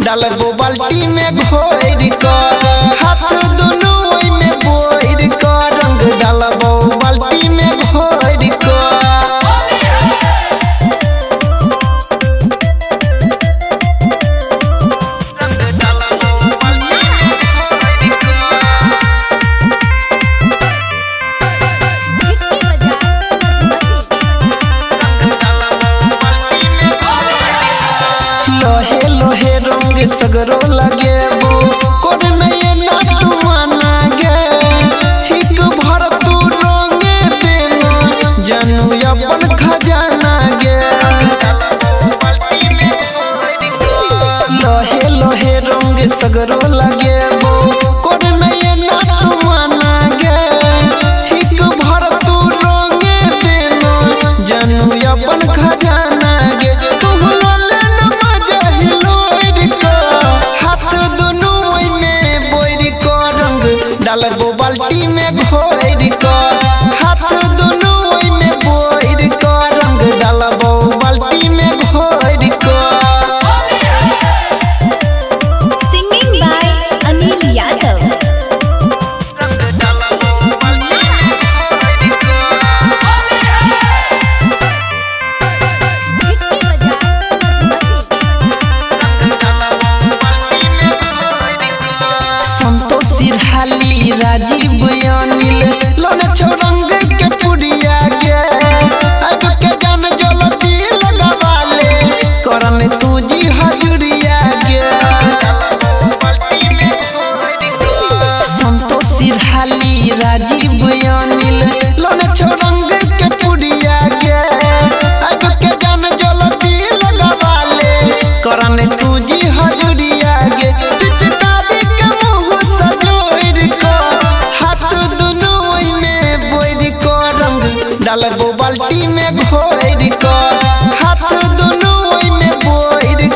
डालबो बाल्टी में घोर क हाथ दुनू ओय में बोर क रंग डालबो बाल्टी में घोर क। लोहे लोहे रंग सगरो लगेबो कोन नये ना तू माना गे ठीक भर तू रंग देना जानू अपन खजाना गे। लोहे लोहे रंग सगरो लगेबो कोन नये ना तू माना गे ठीक भर तू रंग देना जानू अपन खजाना गे। तू डालबो बाल्टी में घोर क हाथ दुनू ओय में बोर क रंग डालबो बाल्टी में घोर क। Singing by Anil Yadav. Santosh Rajiv Anil लोन छोरंग के पुड़िया गे अब के जान जलती लगवाले करन तू जी हजुरिया गे। संतोष राजीव अनिल लोन छोरंग के पुड़िया गे अब के जान जलती लगवाले करन तू जी हजुरिया गे। पिचकारी के मुँह सजोर क हाथ दुनू ओय में बोर क रंग डालबो बाल्टी में घोर क हाथ दुनू ओय में बोर